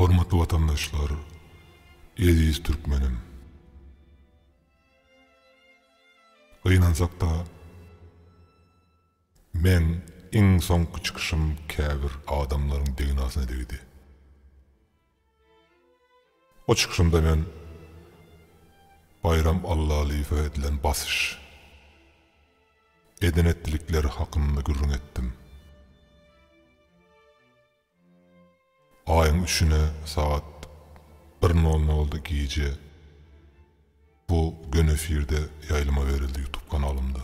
Hormatly watandaşlar, eziz türkmenim! Gynansakda, meň iň soňky çykyşym käbir adamlaryň degnasyna degdi. O çykyşymda men Baýram Allalyýewe edilen basyş, eden-etdilikleri hakynda gürrüň etdim. Aýyň üçüne sagat bir nol nolda gije bu göni efirde ýaýlyma berildi ýutub kanalymda.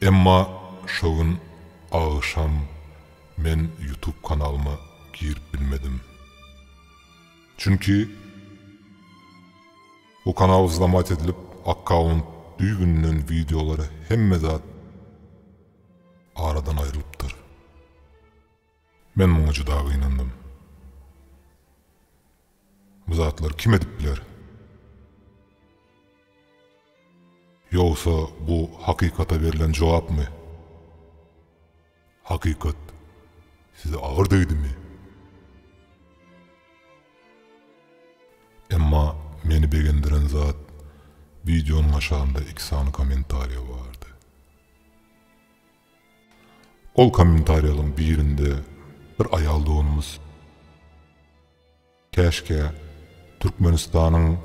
Emma şo gün agşam men ýutub kanalyma girip bilmedim. Çünki bu kanal wzlomat edilip akkaunt düýbünden wideolary hemme zat aradan aýrylypdyr. Men muňa juda gynandym. Bu zatlary kim edip biler? Ýogsa bu hakykata berlen jogapmy? Hakykat size agyr degdimi? Emma meni begendiren zat wideonyň aşagynda iki sany kommentariýa bardy. Ol kommentariýalaryň birinde bir aýal doganymyz Käşgä Türkmenistanyň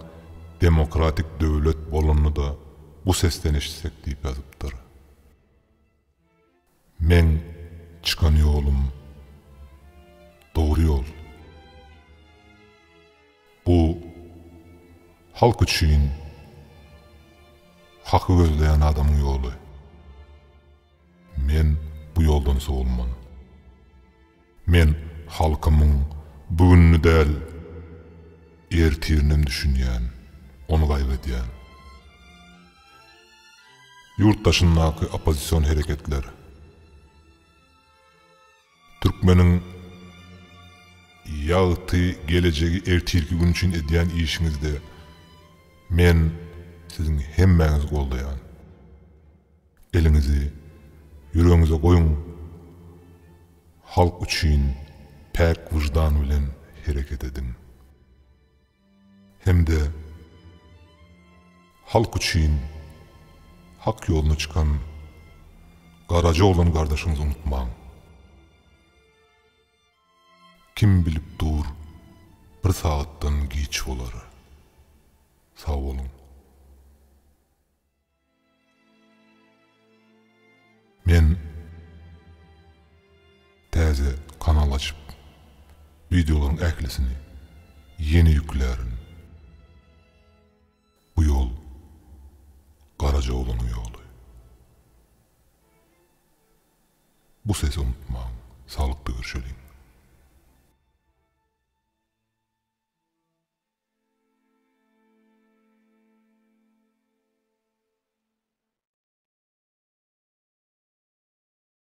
demokratik döwlet bolanyny-da bu sesden eşitsek diýip ýazypdyr. Meň çykan ýolum dogry ýol. Bu halk üçin haky gözleýän adamyň ýoly. Men bu ýoldan sowulman. Men halkymyň bu gününi däl, ertirinem düşünýän, ony gaýgy edýän. Ýurt daşyndaky oppozision hereketler. Türkmeniň ýagty gelejegi ertirki gün üçin edýän işiňizde men siziň hemmäňizi goldaýan. Eliňizi ýüregiňize goýuň, halk üçin päk wyždan bilen hereket ediň. Hem-de halk üçin hak ýoluna çykan Garajaoglan gardaşyňyzy unutmaň. Kim bilip dur, bir sagatdan giç bolar. Sag boluň. Men täze kanal açyp wideolaryň ählisini ýene ýüklärin. Bu ýol Garajaoglanyň ýoly. Bu sesi unutmaň. Saglykda görşeliň.